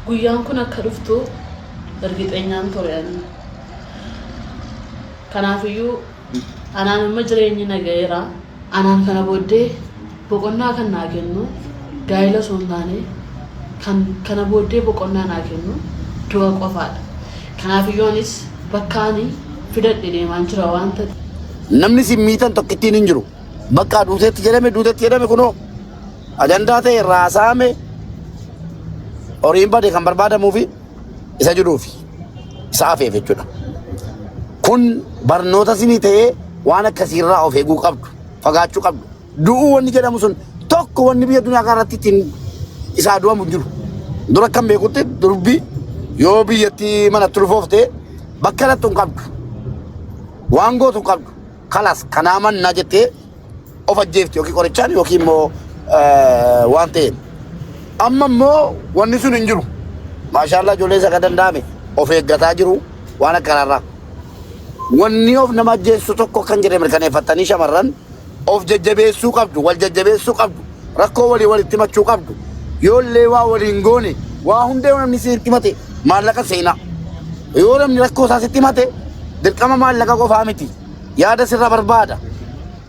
Guyyaan kun akka dhuftu ergixeenyaan ture ani. Kanaafiyyuu anaan amma jireenyi na ga'eera. Anaan kana booddee boqonnaa kan naa kennu gaa'ela osoo hin taane kan kana booddee boqonnaa naa kennu du'a qofaadha. Kanaafiyyuu anis bakka ani fidadhe deemaan jira waan ta'eef. Namni isin miitan tokkittiin hin jiru. Bakka duuteetti jedhame duutetti jedhame kunoo ajandaa ta'e irraa haasa'ame horiin bade kan barbaadamuufi isa jiruufi isa hafeef jechuudha. Kun barnoota isinii ta'ee waan akkasiirraa of eeguu qabdu, fagaachuu qabdu. Du'uu wanni jedhamu sun tokko wanni biyya duniyaa kanarratti ittiin isaa du'amu hin jiru. Dura akkan beekutti durbi yoo biyyatti manatti ulfoofte bakka irratti hin qabdu. Waan gootu hin qabdu. Kalas kanaa mannaa jettee of ajjeefti yookiin qorichaan yookiin immoo waan ta'een. Amma immoo wanni sun hin jiru. Maashaallaa ijoollee isa kan danda'ame of eeggataa jiru waan akkanarraa. Wanni of nama ajjeessu tokko kan jedhe mirkaneeffattanii shamarran of jajjabeessuu qabdu, wal jajjabeessuu qabdu, rakkoo walii walitti himachuu qabdu. Yoo illee waa waliin goone waa hundee yoo namni sitti himate maallaqa seenaa. Yoo namni rakkoo isaa sitti himate dirqama maallaqa qofaa miti. Yaada sirra barbaada.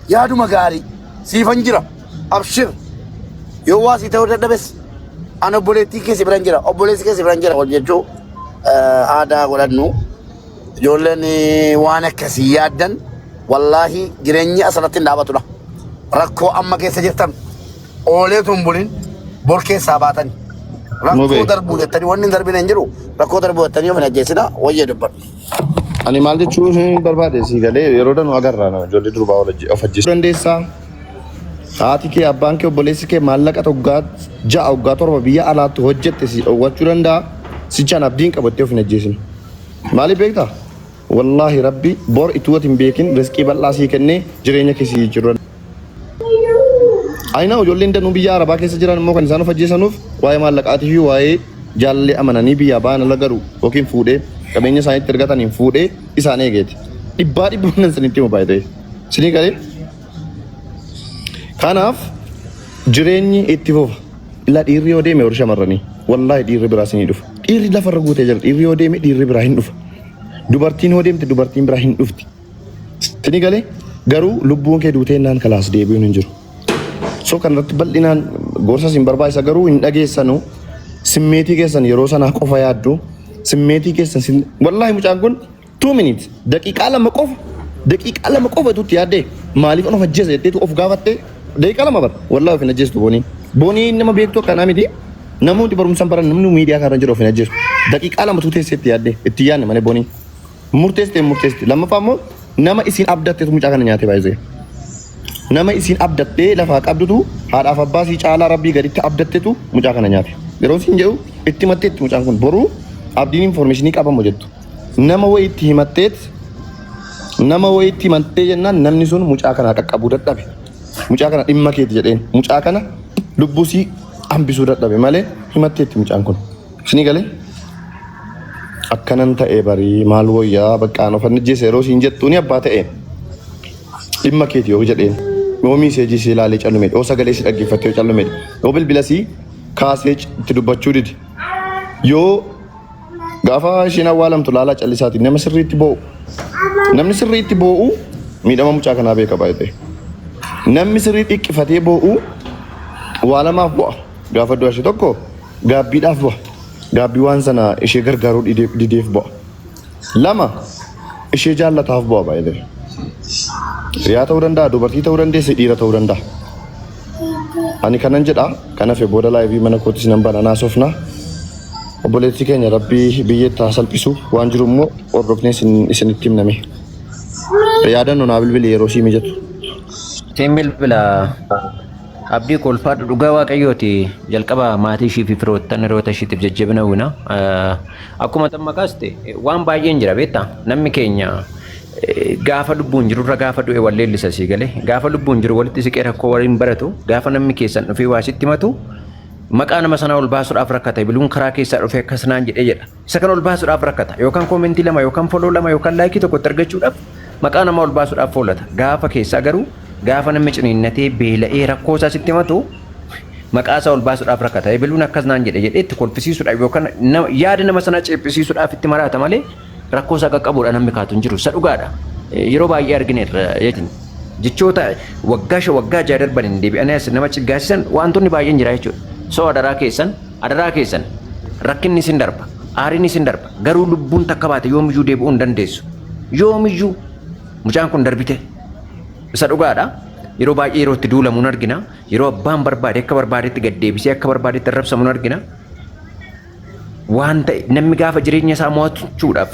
Yaaduma gaarii. Siifan jira. Abshir. Yoo waa sii ta'uu dadhabes an obboleettii kee si biran jira. Obboleessi kee si biran jira. Wal jechuu aadaa godhannu. Ijoolleen waan akkasii yaaddan wallaahi jireenyi asirratti hin dhaabatudha. Rakkoo amma keessa jirtan ooleetu hin bulin bor keessaa baatani. Rakkoo Mubee. darbuu jettanii wanni hin darbine hin jiru. Rakkoo darbuu jettanii of hin ajjeesina wayyee dubbadhu. Ani maal jechuu hin barbaade sii galee yeroo danuu agarraa nama ijoollee durbaa wal of ajjeesuu dandeessaa. Haati kee abbaan kee obboleessi kee maallaqa waggaa 6 waggaa 7 biyya alaatti hojjette si dhowwachuu danda'a. Sichaan abdiin qabattee of hin ajjeesin. Maaliif beektaa? Wallaahi rabbi bor ituu ati hin beekin rizqii bal'aa sii kennee jireenya kee sii jijjiiruu danda'a. Ayinaa ijoolleen danuu biyya Arabaa keessa jiran immoo kan isaan of ajjeesanuuf waa'ee maallaqaatii fi waa'ee jaalallee amananii biyyaa ba'an ala galu yookiin fuudhee qabeenya isaaniitti ergataniin fuudhee isaan eegeeti. Dhibbaa dhibba nan isinitti himu baay'ee. Isinii galee? Kanaaf jireenyi itti fufa. Ilaa dhiirri yoo deeme warri shamarranii wallaahi dhiirri biraa isinii dhufa. Dhiirri lafarra guutee jira. Dhiirri yoo deeme dhiirri biraa hin dhufa. Dubartiin yoo deemte dubartiin biraa hin dhufti. Isinii galee garuu lubbuun kee duutee naan kalaas deebi'uun hin jiru. So kanarratti bal'inaan gorsa isin barbaachisa garuu hin dhageessanu. Simmeetii keessan yeroo sanaa qofa yaaddu. Simmeetii keessan sin wallaahi mucaan kun 2 minutes daqiiqaa 2 qofa daqiiqaa 2 qofa tutti yaaddee maaliif of ajjeesa jetteetu of gaafattee daqiiqaa 2 bara wallaahi of hin ajjeestu booniin. Boonii nama beektu akkanaa miti. Namooti barumsaan baran namni miidiyaa kanarra jiru of hin ajjeesu. Daqiiqaa 2 tu teessee itti yaaddee itti yaadne malee booniin. Murteessite murteessite. Lammaffaa immoo nama isiin abdattetu mucaa kana nyaate baay'isee. Nama isiin abdattee lafaa qabdutu haadhaaf abbaa sii caalaa rabbii gaditti abdattetu mucaa kana nyaate. Yeroo siin jedhu itti himatteetti mucaan kun boruu abdiin informeeshinii qabamu jettu. Nama wayiitti himatteet nama wayiitti himattee jennaan namni sun mucaa kana qaqqabuu dadhabe. Mucaa kana dhimma keeti jedheen mucaa kana lubbuu sii hambisuu dadhabe malee himatteetti mucaan kun. Isinii galee? Akkanan ta'ee barii maal wayyaa baqqaan of ajjeese yeroo siin jettuuni abbaa ta'een dhimma keeti yoo jedheen yoo miiseejii si ilaalee callume yoo sagalee si dhaggeeffattee yoo callume yoo bilbila si kaasee itti dubbachuu dide yoo gaafa isheen awwaalamtu laalaa callisaati nama sirriitti boo'u namni sirriitti boo'u miidhama mucaa kanaa beeka baay'ee namni sirrii dhiqqifatee boo'u waa lamaaf bo'a gaafa du'a ishee tokko Gaabbiidhaaf bo'a. Gaabbii waan sana ishee gargaaruu dideef bo'a. 2, Ishee jaallataaf bo'a baay'ee. Hiriyaa ta'uu danda'a, dubartii ta'uu dandeessi, dhiira ta'uu danda'a. Ani kanan jedha, kan hafe booda laayivii mana kootis nan bana naasofna. Obboleettii keenya rabbii biyyeetti haa salphisu waan jiru immoo hordofnee isinitti himname. Yaadannoo naa bilbili yeroo sii mijatu. Siin bilbila Abdii koo ulfaadhu dhugaa waaqayyooti jalqaba maatii ishii fi firoottan hiriyoota ishiitiif jajjabina hawwina. Akkuma tamma kaaste waan baay'een jira beektaa namni keenya gaafa lubbuun jirurra gaafa du'e wal leellisa sii galee gaafa lubbuun jiru walitti siqee rakkoo waliin baratu gaafa namni keessan dhufee waa sitti himatu maqaa nama sanaa ol baasuudhaaf rakkata biluun karaa keessaa dhufee akkas naan jedhee jedha. Isa kana ol baasuudhaaf rakkata. Yookaan koomentii 2 yookaan foloo 2 yookaan laayikii tokko itti argachuudhaaf maqaa namaa ol baasuudhaaf foolata. Gaafa keessaa garuu gaafa namni ciniinnatee beela'ee rakkoo isaa sitti himatu Maqaa isaa ol baasuudhaaf rakkata. Ebeluun akkas naan jedhe jedhee itti kolfisiisuudhaaf yookaan yaada nama sanaa ceephisiisuudhaaf itti maraata malee rakkoo isaa qaqqabuudha namni kaatu hin jiru. Isa dhugaadha. Yeroo baay'ee argineerra jechuudha. Jechoota waggaa 5 waggaa 6 darban hin deebi'anii as nama ciggaasisan wantoonni baay'een jira jechuudha. So adaraa keessan, adaraa keessan, rakkinni isin darba, aariin isin darba, garuu lubbuun takka baate yoomiyyuu deebi'uu hin dandeessu. Yoomiyyuu mucaan kun darbite. Isa dhugaadha. Yeroo baay'ee yeroo itti duulamu hin argina. Yeroo abbaan barbaade akka barbaadetti gad deebisee akka barbaadetti arrabsamu hin argina. Waan ta'e namni gaafa jireenya isaa mo'achuudhaaf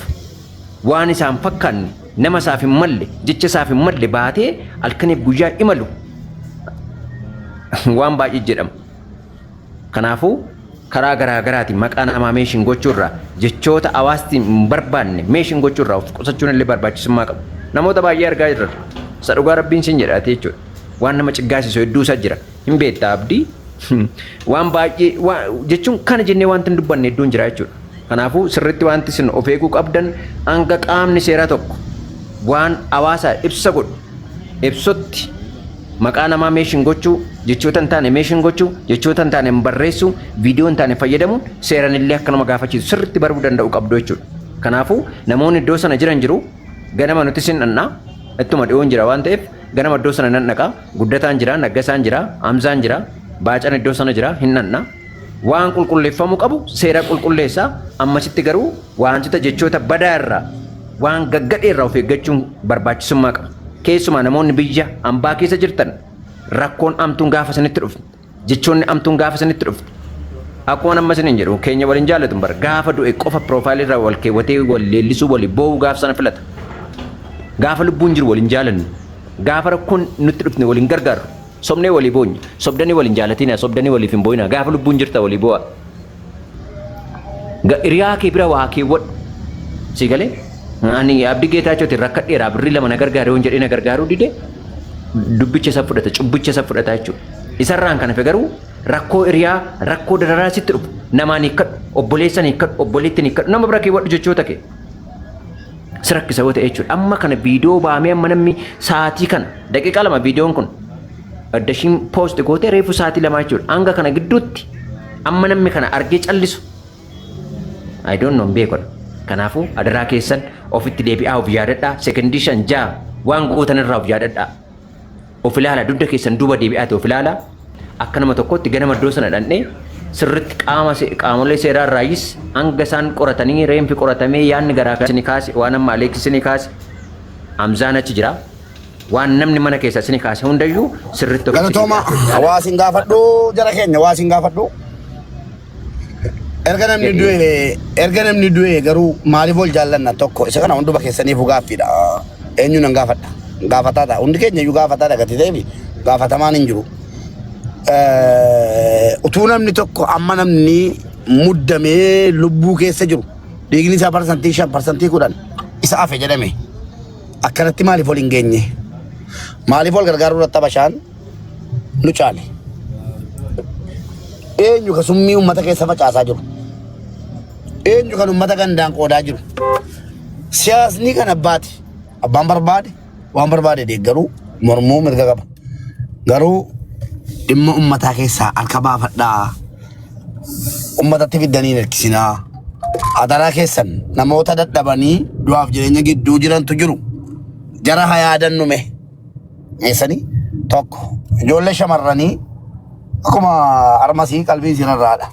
waan isaan fakkaanne, nama isaaf hin malle, jecha isaaf hin malle baatee halkaniif guyyaa imalu waan baay'ee jedhama. Kanaafuu karaa garaa garaatiin maqaa namaa mention gochuurraa, jechoota hawaasni hin barbaanne mention gochuurraa of qusachuun illee barbaachisummaa qaba. Namoota baay'ee argaa jirra. Isa dhugaa Rabbiin sin jedhaate jechuudha. Waan nama ciggaasisu hedduu isaa jira. Hin beektaa Abdii? Waan baay'ee jechuun kana jennee wanti hin dubbanne hedduun jira jechuudha. Kanaafuu sirriitti wanti isin of eeguu qabdan, hanga qaamni seeraa tokko waan hawaasaa ibsa godhu ibsutti, maqaa namaa mention gochuu, jechoota hin taane mention gochuu, jechoota hin taane barreessuu, viidiyoo hin taane fayyadamuun seeran illee akka nama gaafachiisu sirriitti baruu danda'u qabdu jechuudha. Kanaafuu namoonni iddoo sana jiran jiru. Ganama nuti sin dhannaa, ittuma dhiyoon jira waan ta'eef ganama iddoo sana nan dhaqa. Guddataan jira, Naggasaan jira, Hamzaan jira, Baacaan iddoo sana jira, hin dhanna. Waan qulqulleeffamuu qabu seera qulqulleessaa. Ammasitti garuu wantoota jechoota badaa irraa, waan gaggadhee irraa of eeggachuun barbaachisummaa qaba. Keessumaa namoonni biyya hambaa keessa jirtan, rakkoon amtuun gaafa isinitti dhufte, jechoonni amtuun gaafa isinitti dhufte, akkuma amma isiniin jedhu, keenya waliin jaallatu bara gaafa du'e qofa profile irraa wal keewwatee wal leellisuu, walii boo'uu gaafa sana filata. Gaafa lubbuun jiru waliin jaalannu, gaafa rakkoon nutti dhufne waliin gargaarru, sobnee walii boonya. Sobdanii waliin jaalatina, sobdanii waliif hin boo'ina. Gaafa lubbuun jirta walii boo'a. Hiriyaa kee bira waa keewwadhu. Si galee? Ani Abdii Geetaachootiin rakkadheera, birrii 2 na gargaare yoon jedhee na gargaaruu dide, dubbicha isa fudhata, cubbicha isa fudhata jechuudha. Isarraan kan hafe garuu rakkoo hiriyaa, rakkoo dararaa sitti dhufu namaan hiikkadhu, obboleessan hiikkadhu, obboleettiin hiikkadhu, nama bira keewwadhu jechoota kee. Si rakkisa yoo ta'e jechuudha. Amma kana viidiyoo baamee amma namni sa'aatii kana daqiiqaa 2, viidiyoon kun adda ishiin post gootee reefu sa'aatii 2 jechuudha. Hanga kana gidduutti amma namni kana argee callisu, I don't know, hin beeku. Kanaafuu adaraa keessan ofitti deebi'aa, of yaadadhaa. Sekondii 5 6 waan gootan irraa of yaadadhaa. Of ilaala, dugda keessan duuba deebi'aati of ilaala. Akka nama tokkotti ganama iddoo sana dhandhee sirritti qaama qaamolee seeraa irraayis hanga isaan qoratanii, reenfi qoratamee, yaadni garaa isin kaase, waan amma Aleekis isin kaase, Hamzaan achi jira. Waan namni mana keessa isin kaase hundayyuu sirritti ofitti Galatooma. deebi'aa. Waa isin gaafadhu, jara keenya, waa isin gaafadhu. Erga namni du'e, erga namni du'e garuu maaliif wal jaallanna? Tokko isa kana hunduma keessaniifuu gaaffiidha. Eenyu nan gaafadha? Gaafataa ta'a. Hundi keenya iyyuu gaafataa dha, gati ta'eef gaafatamaan hin jiru. Utuu namni tokko amma namni muddamee lubbuu keessa jiru, dhiigni isaa 5%, 10% isa hafe jedhame, akkanatti maaliif wal hin geenye? Maaliif wal gargaaruu irratti Habashaan nu caale? Eenyu ka summii uummata keessa facaasaa jiru? Eenyu kan uummata gandaan qoodaa jiru? Siyaasni kan abbaati. Abbaan barbaade waan barbaade deeggaruu, mormuu mirga qaba. Garuu dhimma uummataa keessaa harka baafadhaa. Uummatatti fiddanii hin hirkisinaa. Adaraa keessan, namoota dadhabanii du'aaf jireenya gidduu jirantu jiru. Jara haa yaadannume. Geessanii tokko ijoollee shamarranii akkuma armasii qalbiin sirarraadha.